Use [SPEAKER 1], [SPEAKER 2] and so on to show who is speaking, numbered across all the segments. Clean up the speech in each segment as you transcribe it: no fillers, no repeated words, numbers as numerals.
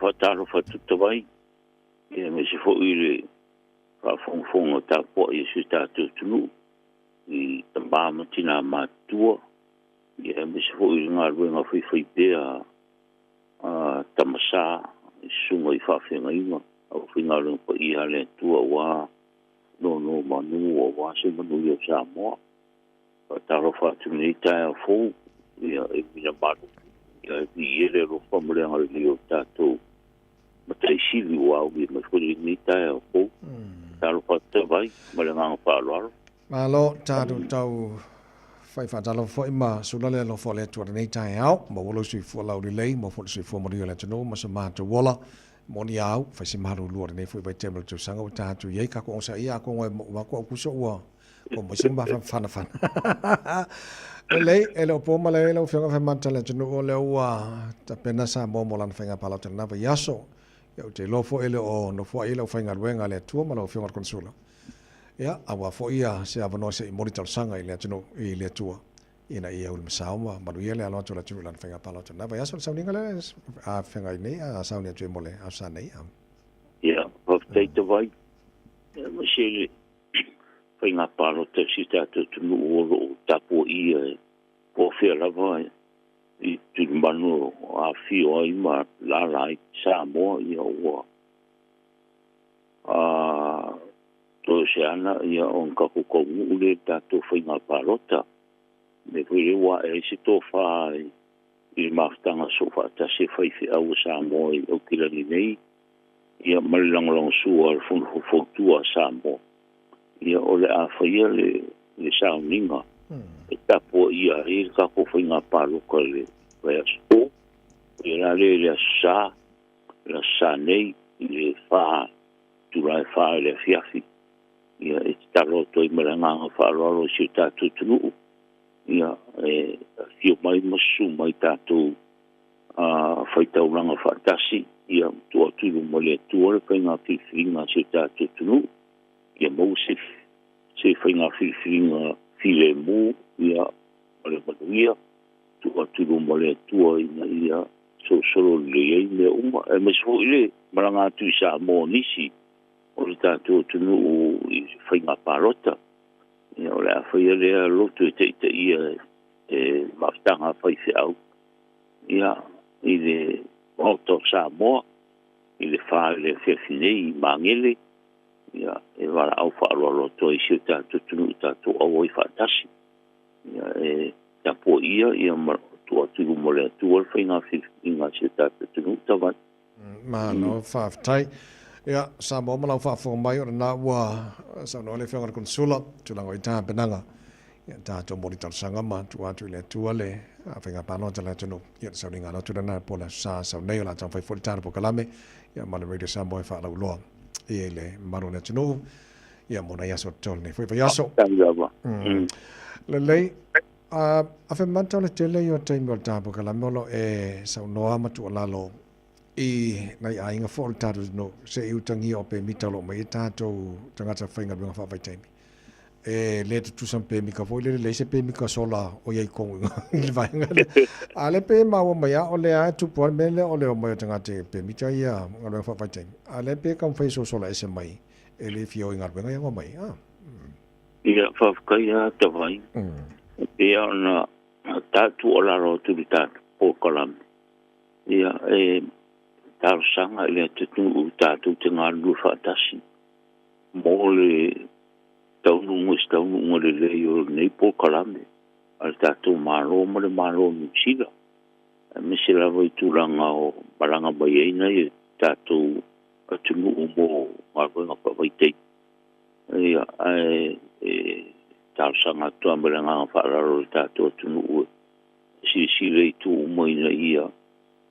[SPEAKER 1] Faatalofa atu Tavai, ia aemaise foi le faafogafoga tapuai a si o tatou atunuu i tama ma tinā matutua, ia aemaise foi le galuega faifaipea a Tamasa i susuga i faafeagaiga aufaigaluega paia a le Atua aua nonomanu aua se manuia o Samoa. Faatalofa atu i lenei taeao fou, ia e ui ina malu ia e viia le alofa ma le agalelei o tatou Matai Sili ua aulia mai foi lenei taeao fou. Talofa atu Tavai ma le agaga faaaloalo.
[SPEAKER 2] Malo, tatou tau fai faatalofa foi ma sula le alofa o le Atua i lenei taeao. Maua lou soifua laulelei, maua foi le soifua manuia o le atunuu ma so matou ola. Moni a au, fai se malulu o lenei foi vaitaimi o le tausaga ua tatou i ai. Ka ko osa ia ako ngoe mo ko kuso ua ko mo se ma fana fana. Lelei, e le o po malae lau Afioga Faimata le atunuu o lea ua tapena Samoa mo lana faiga palota i lena vaiaso. Ia ou te iloa foi e le o nofoai le aufaigaluega a le Atua ma lau Afioga i le Konesula. Ia, aua foi ia se avanoa se i moli talosaga i le atunuu i le Atua ina ia ulimasao ma manuia le alo atu o le atunuu i lana faiga palota i lena vaiaso. O le sauniga lea a feagai nei a sauni atu ai mo le aso sa nei.
[SPEAKER 1] Ia, faafetai Tavai. Ia, aemaise le faiga palota i si o tatou atunuu o lo o tapuaia e po o fea lava i tulimanu o afifio ai ma lala ai Samoa, ia ua toe o se ana ia ona tatou taunuu lea i le tatou faiga palota. Me foi lea ua ae ai se tofa i le mafutaga soofaatasi e faifeau a Samoa i Aukilani nei, ia ma le lagolagosua a le Fono Faufautua a Samoa, ia o le a faia le sauniga e tapuaia ai le tatou faiga palota i le vaiaso fou. Ia la lea i le aso Sa, le aso Sa nei i le 4 itula e 4 i le afiafi, ia e tatalo atu ai ma le agaga faaaloalo i si o tatou atunuu, ia e afio mai ma susu mai tatou faitaulaga faatasi, ia tuu atu i luma o le Atua le faiga filifiliga a si o tatou atunuu, ia maua se faiga filifiliga filemu, ia ma le manuia, tuu atu i luma o le Atua ina ia solosolo lelei ai mea uma, aemaise foi le malaga atu i Samoa nisi o le tatou atunuu i faiga palota. Ia o le a faia lea lotu e taitaia e mafutaga faifeau, ia i le Maota o Samoa i le 4 i le afiafi nei i Magele, ia e valaau faaaloalo atu ai i si o tatou atunuu tatou auai faatasi, ia e tapuaia ia ma tuu atu i luma o le Atua le faiga filifiliga a si o tatou atunuu Tavai.
[SPEAKER 2] Malo faafetai. Ia, Samoa ma lau faafofoga mai, o lena ua saunoa le Afioga i le Konesula, tulaga o i tapenaga. Ia, tatou moli talosaga ma tuu atu i le Atua le faiga palota a le atunuu. Ia, le sauniga alo atu lena po o le aso Sa sau nei, o le a taumafai foi le tatou polokalame, ia, ma le Radio Samoa e faalauiloa i le mamalu o le atunuu, ia, mo nai aso totoe o lenei foi vaiaso.
[SPEAKER 1] Faafetai lava.
[SPEAKER 2] Lelei, Afemata o le tele ia o taimi o le tatou polokalame o lo o e saunoa ma tuualalo i nai aiga foi o le tatou atunuu se i utagia o pemita o lo o mai ai tatou tagata faigaluega faavaitaimi. E le tutusa ma pemika foi lele, leai se pemika sola o i ai tonu i le vaega lea. A o lea pei e maua mai lava o lea e tupu lava le mea lea o le omai o tagata i pemita ia galuega faavaitaimi. A o lea pei e taumafai e sosola ese mai e le fia o i galuega ia na omai ai.
[SPEAKER 1] Ia, faafetai lava Tavai. E pei lava ona ta tuualalo atu i le tatou polokalame, ia, e talosaga i le atunuu tatou te galulue faatasi mo le taunuuga i se taunuuga lelei o lenei polokalame a le tatou Malo ma le Malo o Niu Sila, aemaise lava i tulaga o malaga mai ai nai o tatou atunuu mo galuega faavaitaimi. Ia, ae e talosaga atu lava ma le agaga faaaloalo i le tatou atunuu e silasila i itu uma ina ia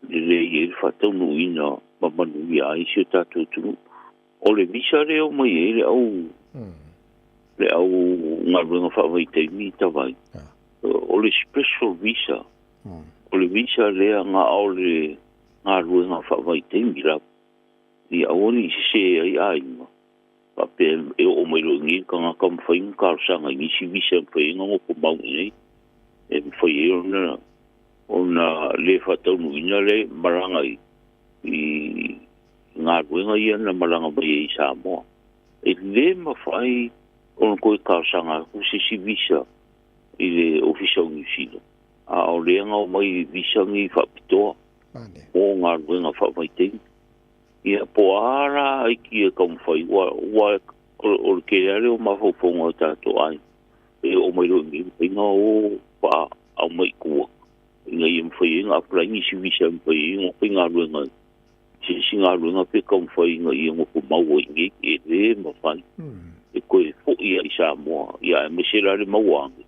[SPEAKER 1] lelei ai le faataunuuina ma manuia ai si o tatou atunuu. O le visa lea e omai ai le au le au galuega faavaitaimi Tavai, o le special visa, o le visa lea na o le galuega faavaitaimi lava. Ia aua ne i sese ai aiga, faapea e oo mai loa i inei le tagata ma fai ni talosaga i nisi visa e mafai ai ona nofo mau i inei, e mafai ai ona le faataunuuina le malaga i galuega ia na malaga mai ai i Samoa. E lē mafai ona toe talosaga atu se isi visa i le ofisa o Niu Sila, a o lea na omai visa nei faapitoa mo galuega faavaitaimi. Ia po o a la aikia e taumafai, ua o le tele lava lea o mafaufauga o tatou aiga e oo mai loa i inei mafai ona o faaau mai i tua ina ia mafai ai ona apply nisi visa e mafai ai ona faigaluega i se isi galuega pe taumafai ina ia nofomau ai i inei. E lē mafai, e toe fo'i lava i Samoa, ia aemaise la le maua ane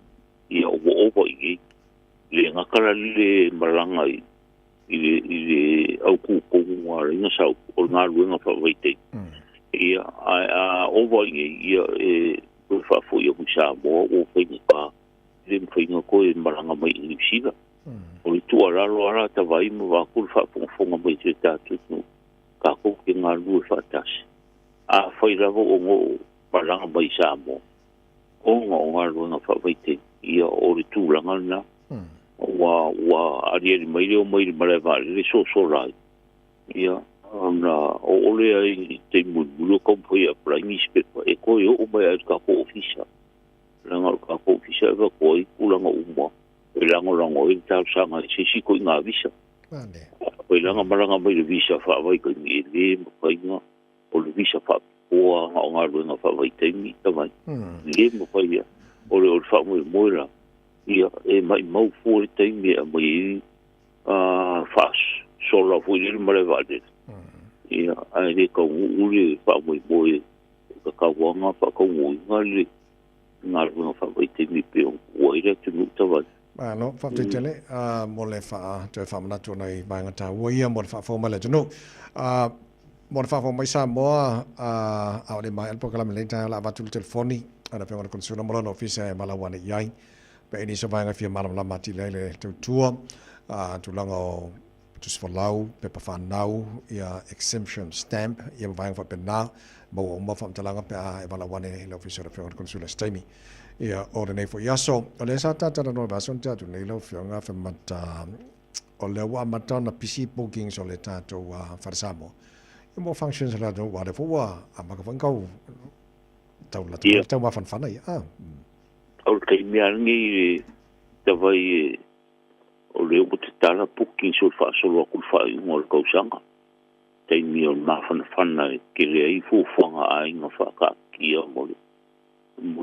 [SPEAKER 1] ia ua ova i inei. Le gata la le malaga i le aututonu ua ala ai ona sau o le galuega faavaitaimi, ia ae a ova i inei, ia e toe faafo'i atu i Samoa, ua faigata, le mafai ona toe malaga mai i Niu Sila. O le tuualalo ala tavai ma vaatu le faafogafoga mai se tatou atunuu, tatou te galulue faatasi. Afai lava ua oo malaga mai i Samoa ona o galuega faavaitaimi, ia o le tulaga lena ua aliali mai le omai i le malae vaalele sosola ai, ia ona oo lea i taimi mulimuli o taumafai e apply nisi pepa, e toe oo mai lava i le tatou ofisa, leaga o le tatou ofisa e avatu ai tulaga uma e lagolago ai le talosaga i se isi ituaiga visa. Failaga malaga mai le visa faavaitaimi, e lē mafai ona, o le visa faapitoa na o galuega faavaitaimi tavai, lē mafai. Ia o le faamoemoe la ia e maumau fua le taimi e aumai ai faasola foi lele malae vaalele, ia ae le taunuu le faamoemoe e tatau ona faataunuuina le galuega faavaitaimi pe ona tuua ai le atunuu tavai.
[SPEAKER 2] Malo, faafetai tele mo le toe faamanatu ona i vaega taua ia mo le faafofoga mai le atunuu. Mo le faafofoga mai Samoa, a o le maea le polokalame lenei taeao, o le a avatu le telefoni a le Afioga i le Konesula ma lona ofisa e valaau ane i ai pe ai nisi o vaega e fia malamalama atili ai le tautua, tulaga o tusi folau, pepa fanau, ia exemption stamp, ia ma vaega faapena, maua uma faamatalaga pe a e valaau ane i le ofisa o le Afioga i le Konesula i se taimi. Ia, o lenei foi aso, o lea sa tatalanoa i le vaiaso na tea atu nei lau Afioga Afemata, o lea ua amata ona pisi bookings o le tatou Fale Samoa. Ia mo functions o le atunuu, aua o lea foi ua amata foi ona tau tau lata mai le tau mafanafana ia.
[SPEAKER 1] O le taimi lava lenei i le tavai e o lea ua tatala bookings o le faasolo atu i le faaiuga o le tausaga. Taimi o le mafanafana e tele ai fuafuaga a aiga faataatitia mo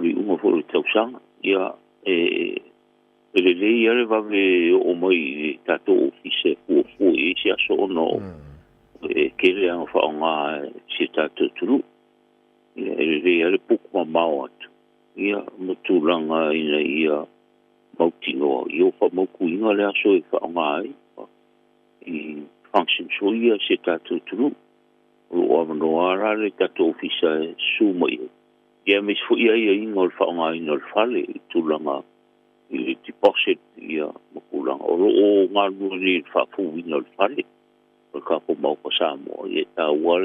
[SPEAKER 1] le iuga foi o le tausaga. Ia e lelei lava le vave oo mai i le tatou ofisa e fuafua i ai se aso ona e tele lava faaaoga e si o tatou atunuu. Ia e lelei lava le book mamao atu ia ma tulaga ina ia mautinoa ia ua faamautuina le aso e faaaoga ai i functions foi ia si o tatou atunuu. O loo avanoa la le tatou ofisa e susu mai ai. Ia aemaise foi aiaiga o le faaaogaina o le fale i tulaga i le deposit, ia ma tulaga o loo galulue nei i le faafouina o le fale o le tatou Maota Samoa. Ia e taua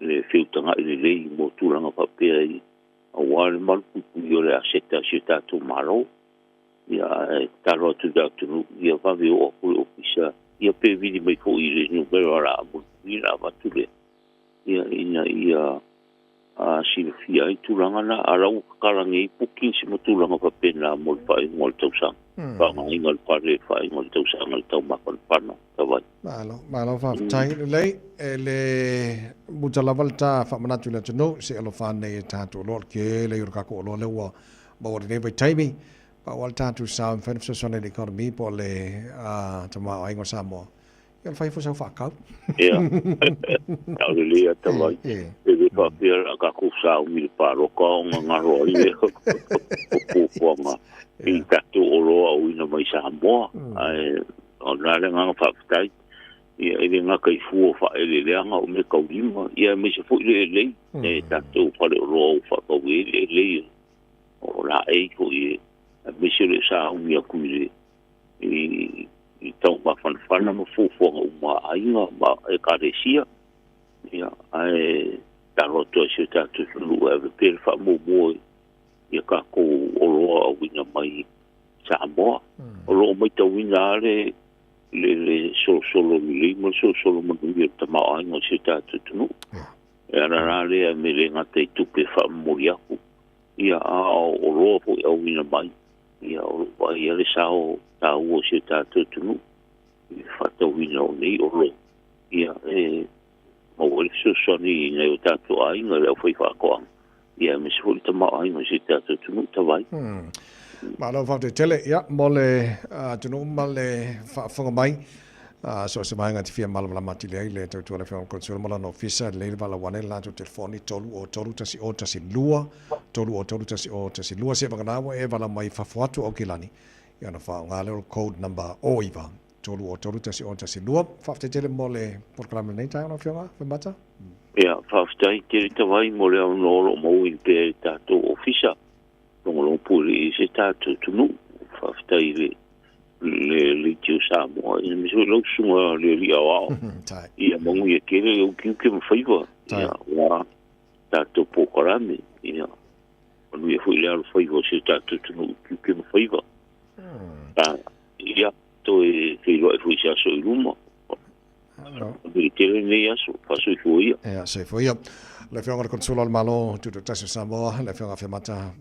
[SPEAKER 1] le feutagai lelei mo tulaga faapea i aua le malupuipuia o le aseta a si o tatou Malo. Ia ae tatalo atu i le atunuu ia vave oo atu i le ofisa, ia pe vili mai foi i le numera o le a mulimuli na avatu lea, ia ina ia silafia ai tulaga na a la ua tatala nei bookings ma tulaga faapena mo le faaiuga o le tausaga, faaaogaina o le fale faaiuga o le tausaga le tau mafanafana tavai.
[SPEAKER 2] Malo, malo faafetai. Lelei, e le muta lava le ta faamanatu i le atunuu, se alofa ane i tatou oloa, o le tele ia o le tatou oloa lea ua maua i lenei vaitaimi. Pau lava le tatou sao e mafai ona fesoasoani i le economy po o le tamaoaiga o Samoa. Ia o le fai foi sau faatau.
[SPEAKER 1] Ia, o lelei lava tavai. E le faapea la tatou sauni i le palota ona galo ai lea o fuafuaga i tatou oloa auina mai Samoa. Ae o lena le agaga faafetai. Ia e le gata i fua faaeleeleaga o meataulima, ia aemaise foi le elei e tatou faleoloa ua faatau ai le elei o laei foi, aemaise o le sauni atu i tau mafanafana ma fuafuaga uma a aiga ma ekalesia. Ia ae tatalo atu ai si o tatou atunuu e ave pea le faamuamua ia tatou oloa auina mai Samoa. O loo matauina lava le solosolo lelei ma le solosolo manuia o le tamaoaiga o si o tatou atunuu. E ala la lea me le gata i tupe e faamomoli aku, ia a o oloa foi auina mai, ia o loo vaaia le sao taua o si o tatou atunuu i le faatauina o nei oloa, ia e maua ai le fesoasoani i nai o tatou aiga, le aufaifaatoaga, ia aemaise foi le tamaoaiga o si o tatou atunuu tavai.
[SPEAKER 2] Malo faafetai tele, ia, mo le atunuu ma le faafofoga mai. So o se vaega e te fia malamalama atili ai le tautua a le Afioga i le Konesula ma lona ofisa, e lelei le valaau ane i le latou telefoni 303 1012, 303 1012. Seivagana ua e valaau mai i fafo atu o Aukilani, ia ona faaaoga lea o le code number 09 303 1012. Faafetai tele mo le polokalame i lenei taeao lau Afioga Faimata.
[SPEAKER 1] Ia, faafetai tele tavai mo le avanoa o loo mauaina pea e le tatou ofisa logologo puelii i se tatou atunuu. Faafetai i le Leitio Samoa, ia aemaise foi lau susuga le alii aoao. Ia manuia tele lou tiute ma faiva, ia aua tatou polokalame, ia manuia foi le alofaiva o si o tatou atunuu i tiute ma faiva. Ia toe feiloai foi i se aso i luma. Manuia tele lenei aso, faasoifua ia.
[SPEAKER 2] Ia, soifua ia. Le Afioga i le Konesula o le Malo Tutoatasi o Samoa, le Afioga Afemata.